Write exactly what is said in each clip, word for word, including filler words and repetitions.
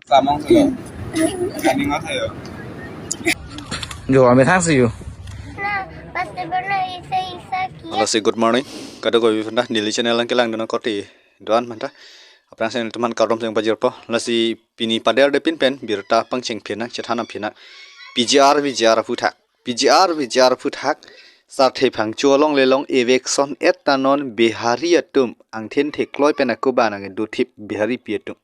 Samong solo. Kaning athayo. Jo, amethang si jo. Na, paste berna isa isa kia. Hello, say good morning. Kadokave aphanta, neli channel along kelang dona korte do-an aphanta. Aphrangsi nanglitum aphan kardom cheng pajirpo. Lasi pini paderdepin pen birta pangcheng phenang, chethan phenang. P G R, V G R aphuthak. P G R, V G R aphuthak. Sarthe Phangcho along le along eviction et ta non Bihari atum angthin thekloi pen ako ba nangkedo thip Biharipi atum.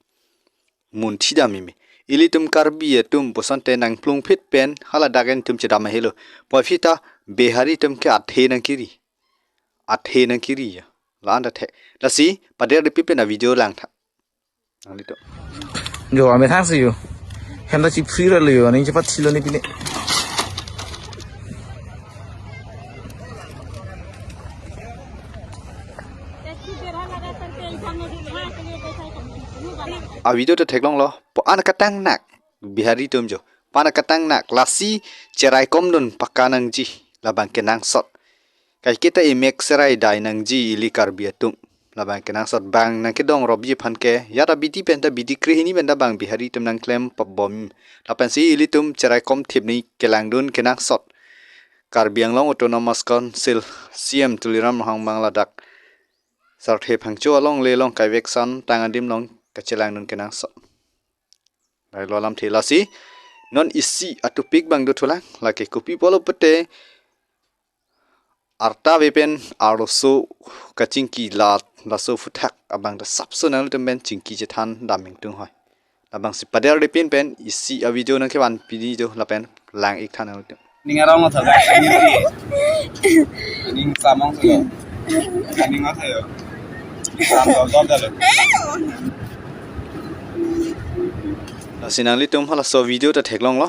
Munthi dam meme. Ilitum Karbi atum pusonte nangplungphit pen hala dak en tum chedam ahelo. Puvoiphit ta Bihari atum ke athe nangkiri. Athe nangkiri ya. La-an ta the. Lasi paderdepin pen a-video langtha. Nanglitum. Jo, amethang si jo. Hem ta chiphri ra lo jo, aning chepathilo ne pine. A-video ta theklonglo, po an katang nak, Bihari atum jo, po an katang nak, lasi cherai komdun paka nangji, labang kenangsot. Kaiketa imek serai dai nangji ili Karbi atum, labang kenangsot. Bang nangkedong Robji aphan ke, ya ta bidi pen ta bidi krehini pen ta bang Bihari atum nangklem pabom. Lapensi ilitum cherai kom thip ni kelangdun kenangsot. Karbi Anglong Autonomous Council C M Tuliram Ronghang abang ladak Sarthe Phangcho along le along kaiveksam tang adim along kachelangdun kenangsot. Lailo alamthe lasi. Non isi a-topic abang dothulang, lake kopi pulo pute arta ave pen arloso kachingki la, laso aphuthak abang ta sapso nanglitum pen chingki chethan dam ingtung hoi. Labangsi paderdepin pen isi a-video nangkevan pini jo lapen lang-ik tha nanglitum. Ning arong atha da. Ning samong solo. Ning athayo. Samong dom dalo. Lasi nanglitum halaso video ta theklonglo.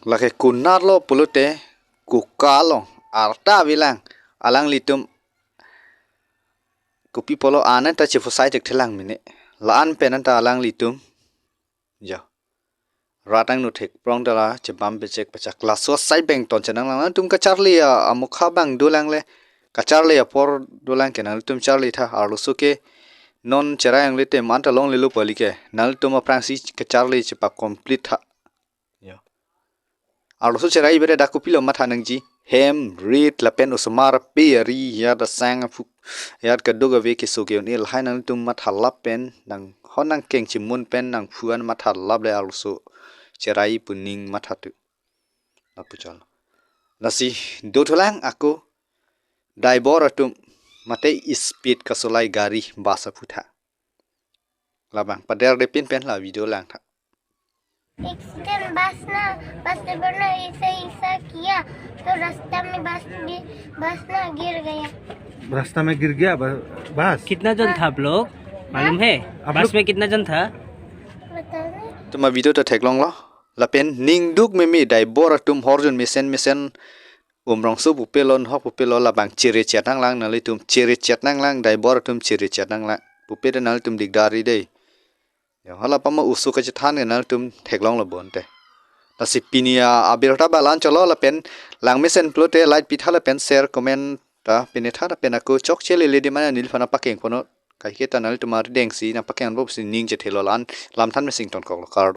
Lake konatlo pulote, koka along arta avelang, alanglitum kopi pulo an ta chephusai thekthelang mene. La-an pen ta alanglitum, jo, rat angno thek prong ta la chebam pechek pechak, laso asai beng ton chenang lang. Nanglitum kacharli a, amokha abang dolang le, kacharli apor dolang ke, nanglitum charli tha. Arloso ke non cherai angle te man ta longlelo pali ke, nanglitum aphrangsi kacharli chepa-complete tha. Jo. Arloso cherai bere dak kopilo matha nangji. Hem, rit, lapen osomar pe ari, ya da sang aphu, ya kadokave keso ke-un-e lahai nanglitum matha lap pen, nanghon nangkeng chimun pen nangphu an matha lap le arloso cherai pu ning matha tu. Lapu chal. Lasi dothulang ako, driver atum mate speed kasolai gari, bus aphuthak. Labang paderdepin pen la video langtha. Accident बस ना, बस से बढ़ना ऐसा ऐसा किया तो रास्ता में बस भी, बस ना गिर गया। रास्ता में गिर गया ब-, बस। कितना जन था आप लोग? मालूम है? आप बस लोग में कितना जन था? पता नहीं। Nanglitum a-video ta theklonglo. Lapen ningduk meme driver atum horjun mesen mesen umrongso pupe lo, hok pupe lo, labang chere chet nanglang nanglitum, chere chet nanglang, driver atum chere chet nanglang. Pupe ta nanglitum dikdar ri dei. Ya, hala pama oso kachethan ke nanglitum theklonglo bonte. Lasi pini a-abirta ba la-an cholo lapen langmesen pulote like pitha lapen share comment ta pine tha lapen ako chokche lele di mana neliphan nangpakeng ponpo, kaiketa nanglitum arideng si nangpakeng ponpo pusi ning chethelo, la-an lamthan mesen ingtonkoklo, kardom.